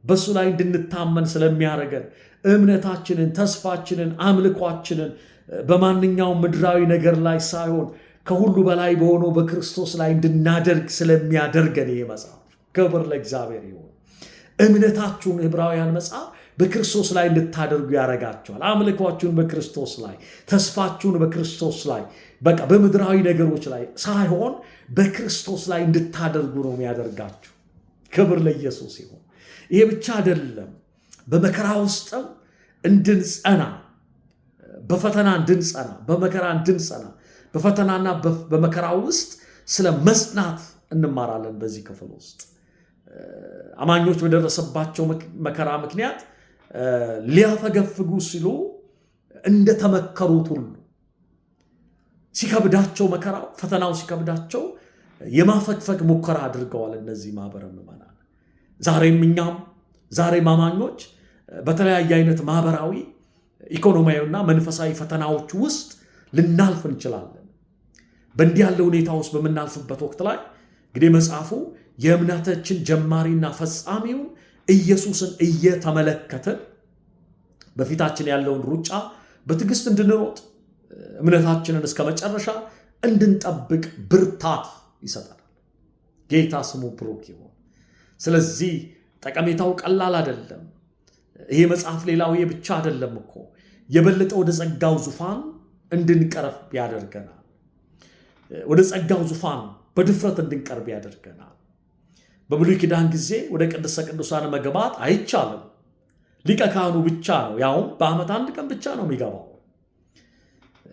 በእሱ ላይ እንድንታመን ስለሚያደርገን፣ እምነታችንን፣ ተስፋችንን፣ አምልኳችንን በማንኛውም ምድራዊ ነገር ላይ ሳይሆን ከሁሉ በላይ በሆነው በክርስቶስ ላይ እንድናደርግ ስለሚያደርገን ይሄ መጽሐፍ ክብር ለእግዚአብሔር ይሁን። እምነታችሁን ዕብራውያን መጽሐፍ በክርስቶስ ላይ እንድታደርጉ ያደርጋችኋል። አምልኳችሁን በክርስቶስ ላይ፣ ተስፋችሁን በክርስቶስ ላይ፣ በቃ በምድራዊ ነገሮች ላይ ሳይሆን በክርስቶስ ላይ እንድታደርጉ ነው የሚያደርጋችሁ። ክብር ለኢየሱስ ይሁን። ይሄ ብቻ አይደለም፣ በመከራ ውስጥም እንድንጸና፣ በፈተና እንድንጸና፣ በመከራ እንድንጸና፣ በፈተናና በመከራ ውስጥ ስለ መጽናት እንማራለን። በዚህ ክፍል ውስጥ አማኞች በደረሰባቸው መከራ ምክንያት ሊያፈገፍጉ ሲሉ እንደተመከሩት ሁሉ ሲከብዳቸው፣ መከራው ፈተናው ሲከብዳቸው የማፈግፈግ ሙከራ አድርገዋል እነዚህ ማህበረ ምዕመናን። ዛሬም እኛም ዛሬም አማኞች በተለያየ አይነት ማህበራዊ፣ ኢኮኖሚያዊና መንፈሳዊ ፈተናዎች ውስጥ ልናልፍ እንችላለን። በእንዲህ ያለ ሁኔታ ውስጥ በምናልፍበት ወቅት ላይ እንግዲህ መጽሐፉ የእምነታችን ጀማሪና ፈጻሚውን ኢየሱስን እየተመለከትን በፊታችን ያለውን ሩጫ በትዕግስት እንድንሮጥ፣ እምነታችንን እስከ መጨረሻ እንድንጠብቅ ብርታት ይሰጠናል። ጌታ ስሙ ብሩክ ይሁን። ስለዚህ ጠቀሜታው ቀላል አይደለም። ይሄ መጽሐፍ ሌላው ይሄ ብቻ አይደለም እኮ፣ የበለጠ ወደ ጸጋው ዙፋን እንድንቀርብ ያደርገናል። ወደ ጸጋው ዙፋን በድፍረት እንድንቀርብ ያደርገናል። በብሉይ ኪዳን ጊዜ ወደ ቅድስተ ቅዱሳን መግባት አይቻልም። ሊቀ ካህኑ ብቻ ነው፣ ያውም በዓመት አንድ ቀን ብቻ ነው የሚገባው።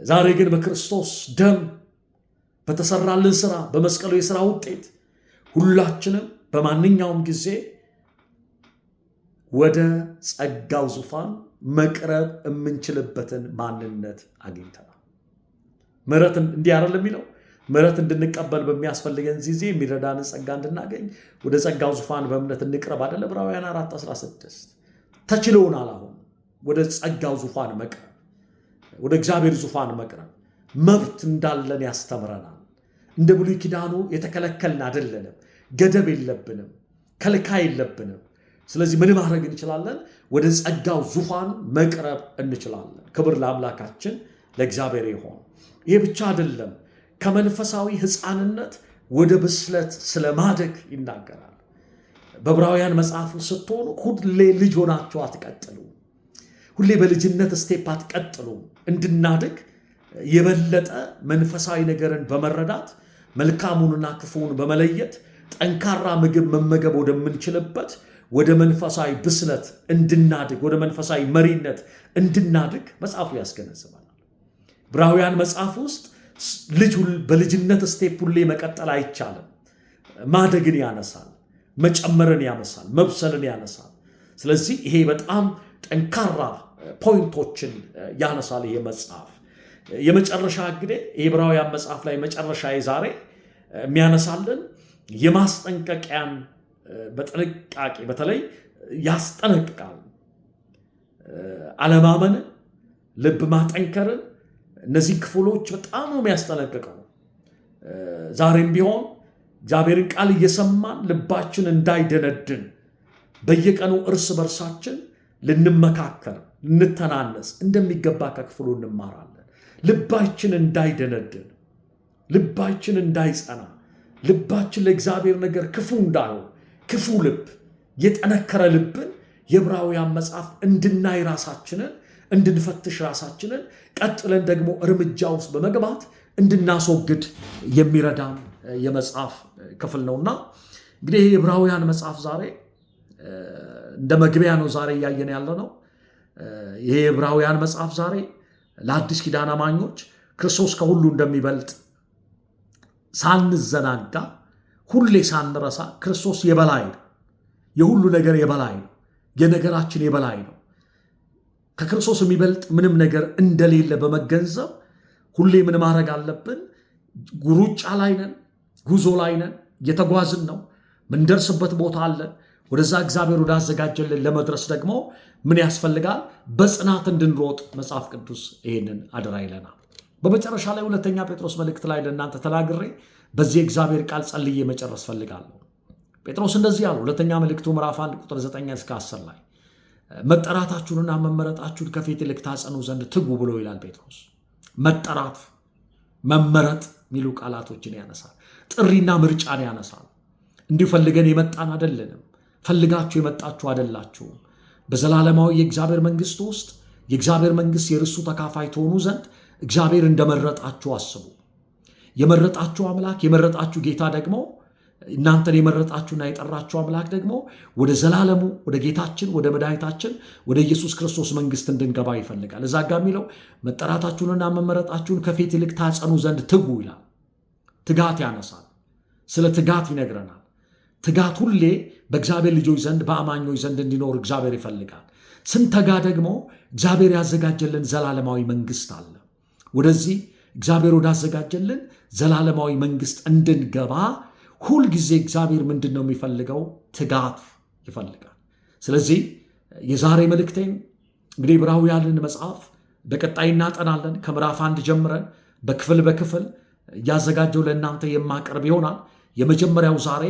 ዛሬ ግን በክርስቶስ ደም በተሰራልን ስራ፣ በመስቀሉ የስራ ውጤት ሁላችንም በማንኛውም ጊዜ ወደ ጸጋው ዙፋን መቅረብ የምንችልበትን ማንነት አግኝተናል። ምሕረት እንዲህ አይደል የሚለው? ምሕረት እንድንቀበል በሚያስፈልገን ጊዜ የሚረዳንን ጸጋ እንድናገኝ ወደ ጸጋው ዙፋን በእምነት እንቅረብ አይደለ? ዕብራውያን 4:16። ተችሎናል። አሁን ወደ ጸጋው ዙፋን መቅረብ፣ ወደ እግዚአብሔር ዙፋን መቅረብ መብት እንዳለን ያስተምረናል። እንደ ብሉይ ኪዳኑ የተከለከልን አይደለንም። ገደብ የለብንም፣ ከልካይ የለብንም። ስለዚህ ምን ማድረግ እንችላለን? ወደ ጸጋው ዙፋን መቅረብ እንችላለን። ክብር ለአምላካችን ለእግዚአብሔር ይሆን። ይሄ ብቻ አይደለም፣ ከመንፈሳዊ ሕፃንነት ወደ ብስለት ስለማደግ ይናገራል። በዕብራውያን መጽሐፍ ስትሆኑ ሁሌ ልጅ ሆናችሁ አትቀጥሉ። ሁሌ በልጅነት step አትቀጥሉ። እንድናድግ የበለጠ መንፈሳዊ ነገርን በመረዳት፣ መልካሙንና ክፉውን በመለየት፣ ጠንካራ ምግብ መመገብ ወደምንችልበት ወደ መንፈሳዊ ብስለት እንድናድግ፣ ወደ መንፈሳዊ መሪነት እንድናድግ መጽሐፉ ያስገነዝባል። ዕብራውያን መጽሐፍ ውስጥ ልጅ በልጅነት step ሁሌ መቀጠል አይቻልም። ማደግን ያነሳል፣ መጨመርን ያነሳል፣ መብሰልን ያነሳል። ስለዚህ ይሄ በጣም ጠንካራ point ኦችን ያነሳል ይሄ መጽሐፍ። የመጨረሻ እንግዲህ የዕብራውያን መጽሐፍ ላይ መጨረሻ ዛሬ የሚያነሳልን የማስጠንቀቂያን በጥንቃቄ በተለይ ያስጠነቅቃል። አለማመንን፣ ልብ ማጠንከርን፣ እነዚህ ክፍሎች በጣም ነው የሚያስጠነቅቀው። ዛሬም ቢሆን እግዚአብሔርን ቃል እየሰማን ልባችን እንዳይደነድን በየቀኑ እርስ በርሳችን ልንመካከር፣ ልንተናነስ እንደሚገባ ከክፍሉ እንማራለን። ልባችን እንዳይደነድን፣ ልባችን እንዳይጸና፣ ልባችን ለእግዚአብሔር ነገር ክፉ እንዳይሆን፣ ክፉ ልብ፣ የጠነከረ ልብን የዕብራውያን መጽሐፍ እንድናይ፣ ራሳችንን እንድንፈትሽ፣ ራሳችንን ቀጥለን ደግሞ እርምጃ ውስጥ በመግባት እንድናስወግድ የሚረዳን የመጽሐፍ ክፍል ነውና እንግዲህ ይህ የዕብራውያን መጽሐፍ ዛሬ እንደ መግቢያ ነው ዛሬ እያየን ያለ ነው። ይሄ የዕብራውያን መጽሐፍ ዛሬ ለአዲስ ኪዳን አማኞች ክርስቶስ ከሁሉ እንደሚበልጥ ሳንዘናጋ፣ ሁሌ ሳንረሳ ክርስቶስ የበላይ ነው። የሁሉ ነገር የበላይ ነው። የነገራችን የበላይ ነው። ከክርስቶስ የሚበልጥ ምንም ነገር እንደሌለ በመገንዘብ ሁሌ ምን ማድረግ አለብን? ሩጫ ላይ ነን፣ ጉዞ ላይ ነን፣ እየተጓዝን ነው። ምንደርስበት ቦታ አለን። ወደዛ እግዚአብሔር ወዳዘጋጀልን ለመድረስ ደግሞ ምን ያስፈልጋል? በጽናት እንድንሮጥ መጽሐፍ ቅዱስ ይህንን አደራ ይለናል። በመጨረሻ ላይ ሁለተኛ ጴጥሮስ መልእክት ላይ ለእናንተ ተናግሬ በዚህ የእግዚአብሔር ቃል ጸልዬ መጨረስ ፈልጋለሁ። ጴጥሮስ እንደዚህ አለ። ሁለተኛ መልእክቱ ምዕራፍ 1 ቁጥር 9 እስከ 10 ላይ መጠራታችሁንና መመረጣችሁን ከፊት ይልቅ ታጸኑ ዘንድ ትጉ ብሎ ይላል ጴጥሮስ። መጠራት፣ መመረጥ የሚሉ ቃላቶችን ያነሳል። ጥሪና ምርጫን ያነሳል። እንዲሁ ፈልገን የመጣን አይደለንም። ፈልጋችሁ የመጣችሁ አይደላችሁም። በዘላለማዊ የእግዚአብሔር መንግስት ውስጥ የእግዚአብሔር መንግስት የርሱ ተካፋይ ትሆኑ ዘንድ እግዚአብሔር እንደመረጣችሁ አስቡ። የመረጣችሁ አምላክ፣ የመረጣችሁ ጌታ ደግሞ፣ እናንተን የመረጣችሁና የጠራችሁ አምላክ ደግሞ ወደ ዘላለሙ ወደ ጌታችን ወደ መድኃኒታችን ወደ ኢየሱስ ክርስቶስ መንግስት እንድንገባ ይፈልጋል። እዛ ጋ የሚለው መጠራታችሁንና መመረጣችሁን ከፊት ይልቅ ታጸኑ ዘንድ ትጉ ይላል። ትጋት ያነሳል። ስለ ትጋት ይነግረናል። ትጋት ሁሌ በእግዚአብሔር ልጆች ዘንድ፣ በአማኞች ዘንድ እንዲኖር እግዚአብሔር ይፈልጋል። ስንተጋ ደግሞ እግዚአብሔር ያዘጋጀልን ዘላለማዊ መንግስት አለ። ወደዚህ እግዚአብሔር ወዳዘጋጀልን ዘላለማዊ መንግስት እንድንገባ ሁልጊዜ እግዚአብሔር ምንድን ነው የሚፈልገው? ትጋት ይፈልጋል። ስለዚህ የዛሬ መልእክቴን እንግዲህ ዕብራውያንን መጽሐፍ በቀጣይ እናጠናለን። ከምዕራፍ 1 ጀምረን በክፍል በክፍል እያዘጋጀው ለእናንተ የማቀርብ ይሆናል። የመጀመሪያው ዛሬ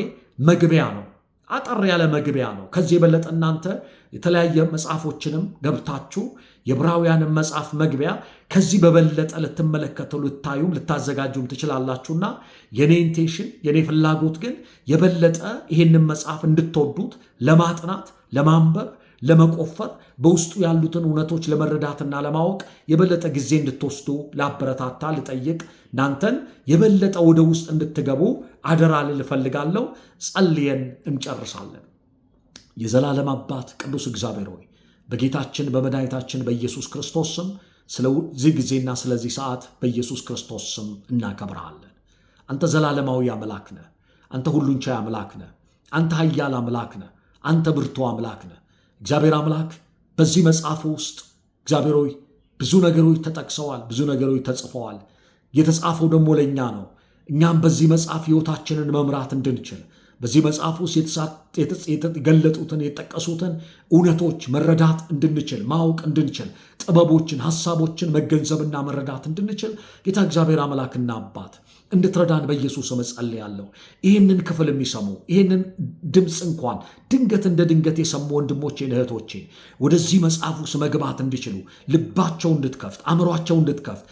መግቢያ ነው። አጠር ያለ መግቢያ ነው። ከዚህ የበለጠ እናንተ የተለያየ መጽሐፎችንም ገብታችሁ የዕብራውያንን መጽሐፍ መግቢያ ከዚህ በበለጠ ልትመለከቱ፣ ልታዩም፣ ልታዘጋጁም ትችላላችሁና የኔ intention፣ የኔ ፍላጎት ግን የበለጠ ይህንን መጽሐፍ እንድትወዱት፣ ለማጥናት፣ ለማንበብ፣ ለመቆፈር፣ በውስጡ ያሉትን እውነቶች ለመረዳትና ለማወቅ የበለጠ ጊዜ እንድትወስዱ ላበረታታ፣ ልጠይቅ፣ እናንተን የበለጠ ወደ ውስጥ እንድትገቡ አደራ ልል እፈልጋለሁ። ጸልየን እንጨርሳለን። የዘላለም አባት ቅዱስ እግዚአብሔር ሆይ፣ በጌታችን በመድኃኒታችን በኢየሱስ ክርስቶስ ስም ስለዚህ ጊዜና ስለዚህ ሰዓት በኢየሱስ ክርስቶስ ስም እናከብርሃለን። አንተ ዘላለማዊ አምላክ ነህ። አንተ ሁሉን ቻይ አምላክ ነህ። አንተ ኃያል አምላክ ነህ። አንተ ብርቱ አምላክ ነህ። እግዚአብሔር አምላክ፣ በዚህ መጽሐፍ ውስጥ እግዚአብሔር ሆይ ብዙ ነገሮች ተጠቅሰዋል፣ ብዙ ነገሮች ተጽፈዋል። የተጻፈው ደግሞ ለእኛ ነው። እኛም በዚህ መጽሐፍ ሕይወታችንን መምራት እንድንችል፣ በዚህ መጽሐፍ ውስጥ የተገለጡትን የተጠቀሱትን እውነቶች መረዳት እንድንችል፣ ማወቅ እንድንችል፣ ጥበቦችን፣ ሐሳቦችን መገንዘብና መረዳት እንድንችል ጌታ እግዚአብሔር አምላክና አባት እንድትረዳን በኢየሱስ ስም እጸልያለሁ። ይህንን ክፍል የሚሰሙ፣ ይህንን ድምፅ እንኳን ድንገት እንደ ድንገት የሰሙ ወንድሞቼን እህቶቼን ወደዚህ መጽሐፍ ውስጥ መግባት እንዲችሉ ልባቸው እንድትከፍት፣ አእምሯቸው እንድትከፍት፣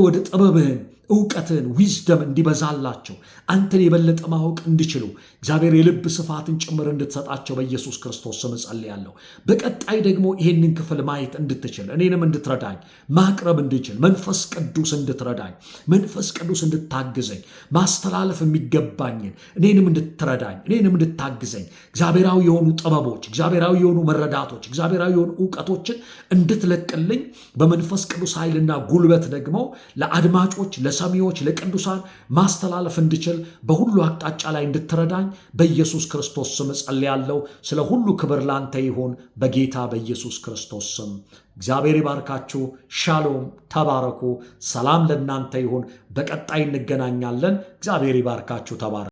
ወደ ጥበብህን፣ እውቀትን፣ wisdom እንዲበዛላቸው፣ አንተን የበለጠ ማወቅ እንዲችሉ እግዚአብሔር የልብ ስፋትን ጭምር እንድትሰጣቸው በኢየሱስ ክርስቶስ ስም እጸልያለሁ። በቀጣይ ደግሞ ይህንን ክፍል ማየት እንድትችል እኔንም እንድትረዳኝ፣ ማቅረብ እንድችል መንፈስ ቅዱስ እንድትረዳኝ፣ መንፈስ ቅዱስ እንድታግዘኝ፣ ማስተላለፍ የሚገባኝን እኔንም እንድትረዳኝ፣ እኔንም እንድታግዘኝ፣ እግዚአብሔራዊ የሆኑ ጥበቦች፣ እግዚአብሔራዊ የሆኑ መረዳቶች፣ እግዚአብሔራዊ የሆኑ እውቀቶችን እንድትለቅልኝ፣ በመንፈስ ቅዱስ ኃይልና ጉልበት ደግሞ ለአድማጮች፣ ለሰሚዎች፣ ለቅዱሳን ማስተላለፍ እንድችል በሁሉ አቅጣጫ ላይ እንድትረዳኝ በኢየሱስ ክርስቶስ ስም እጸልያለሁ። ስለ ሁሉ ክብር ላንተ ይሁን በጌታ በኢየሱስ ክርስቶስ ስም። እግዚአብሔር ይባርካችሁ። ሻሎም፣ ተባረኩ። ሰላም ለእናንተ ይሁን። በቀጣይ እንገናኛለን። እግዚአብሔር ይባርካችሁ። ተባረኩ።